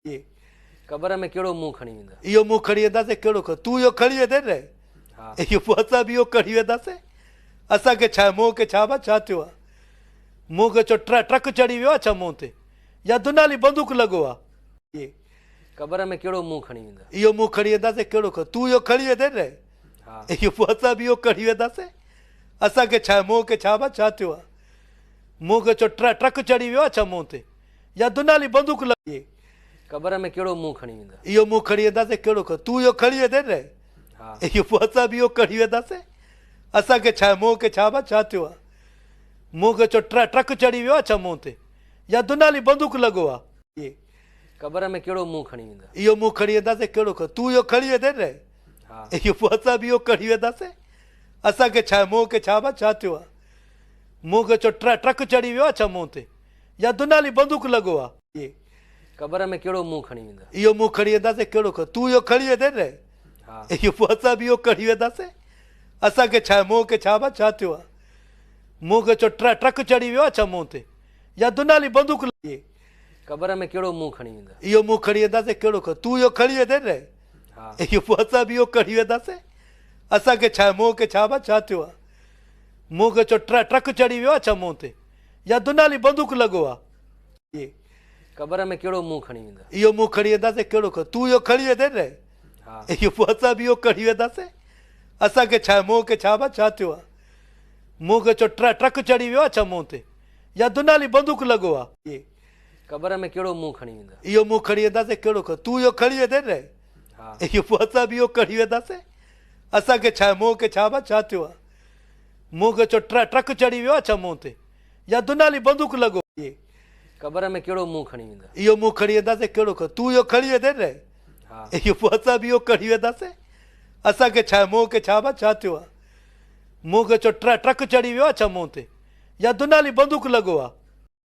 قبر ۾ ڪهڙو منهن کڻي ويندا؟ اهو منهن کڻي وينداسين ڪهڙو کڻ تون اهو کڻي ويندين نه؟ ها. اهو پوء اسان به اهو کڻي وينداسين. اسان کي ڇا منهن کي ڇا ڇا ٿيو آ؟ منهن کي ڇو ٽرڪ چڙهي ويو آ ڇا منهن تي؟ يا دنالي بندوق لڳو آ؟ قبر ۾ ڪهڙو منهن کڻي ويندا؟ اهو منهن کڻي وينداسين ڪهڙو کڻ تون اهو کڻي ويندين نه؟ ها. اهو پوء اسان به اهو کڻي وينداسين. اسان کي ڇا منهن کي ڇا ڇا ٿيو آ؟ منهن کي ڇو ٽرڪ چڙهي ويو آ ڇا منهن تي؟ يا دنالي بندوق لڳي. قبر ۾ ڪهڙو منهن کڻي ويندا؟ اهو منهن کڻي وينداسين ڪهڙو کڻ تون اهو کڻي ويندين نه؟ ها. اهو پوء اسان به اهو کڻي وينداسين. اسان کي ڇا منهن کي ڇا ڇا ٿيو آ؟ منهن کي ڇو ٽرڪ چڙهي ويو آ ڇا منهن تي؟ يا دنالي بندوق لڳو آ؟ قبر ۾ ڪهڙو منهن کڻي ويندا؟ اهو منهن کڻي وينداسين ڪهڙو کڻ تون اهو کڻي ويندين نه؟ ها. اهو پوء اسان به اهو کڻي وينداسين. اسان کي ڇا منهن کي ڇا ڇا ٿيو آ؟ منهن کي ڇو ٽرڪ چڙهي ويو آ ڇا منهن تي؟ يا دنالي بندوق لڳو آ؟ قبر ۾ ڪهڙو منهن کڻي ويندا؟ اهو منهن کڻي وينداسين ڪهڙو کڻ تون اهو کڻي ويندين نه؟ ها. اهو پوء اسان به اهو کڻي وينداسين. اسان کي ڇا منهن کي ڇا ڇا ٿيو آ؟ منهن کي ڇو ٽرڪ چڙهي ويو آ ڇا منهن تي؟ يا دنالي بندوق لڳي. قبر ۾ ڪهڙو منهن کڻي ويندا؟ اهو منهن کڻي وينداسين ڪهڙو کڻ تون اهو کڻي ويندين نه؟ ها. اهو پوء اسان به اهو کڻي وينداسين. اسان کي ڇا منهن کي ڇا ڇا ٿيو آ؟ منهن کي ڇو ٽرڪ چڙهي ويو آ ڇا منهن تي؟ يا دنالي بندوق لڳو آ؟ قبر ۾ ڪهڙو منهن کڻي ويندا؟ اهو منهن کڻي وينداسين ڪهڙو کڻ تون اهو کڻي ويندين نه؟ ها. اهو پوء اسان به اهو کڻي وينداسين. اسان کي ڇا منهن کي ڇا ڇا ٿيو آ؟ منهن کي ڇو ٽرڪ چڙهي ويو آ ڇا منهن تي؟ يا دنالي بندوق لڳو آ؟ قبر ۾ ڪهڙو منهن کڻي ويندا؟ اهو منهن کڻي وينداسين ڪهڙو کڻ تون اهو کڻي ويندين نه؟ ها. اهو پوء اسان به اهو کڻي وينداسين. اسان کي ڇا منهن کي ڇا ڇا ٿيو آ؟ منهن کي ڇو ٽرڪ چڙهي ويو آ ڇا منهن تي؟ يا دنالي بندوق لڳو. قبر ۾ ڪهڙو منهن کڻي ويندا؟ اهو منهن کڻي وينداسين ڪهڙو کڻ تون اهو کڻي ويندين نه؟ ها. اهو پوء اسان به اهو کڻي وينداسين. اسان کي ڇا منهن کي ڇا ڇا ٿيو آ؟ منهن کي ڇو ٽرڪ چڙهي ويو آ ڇا منهن تي؟ يا دنالي بندوق لڳو آ؟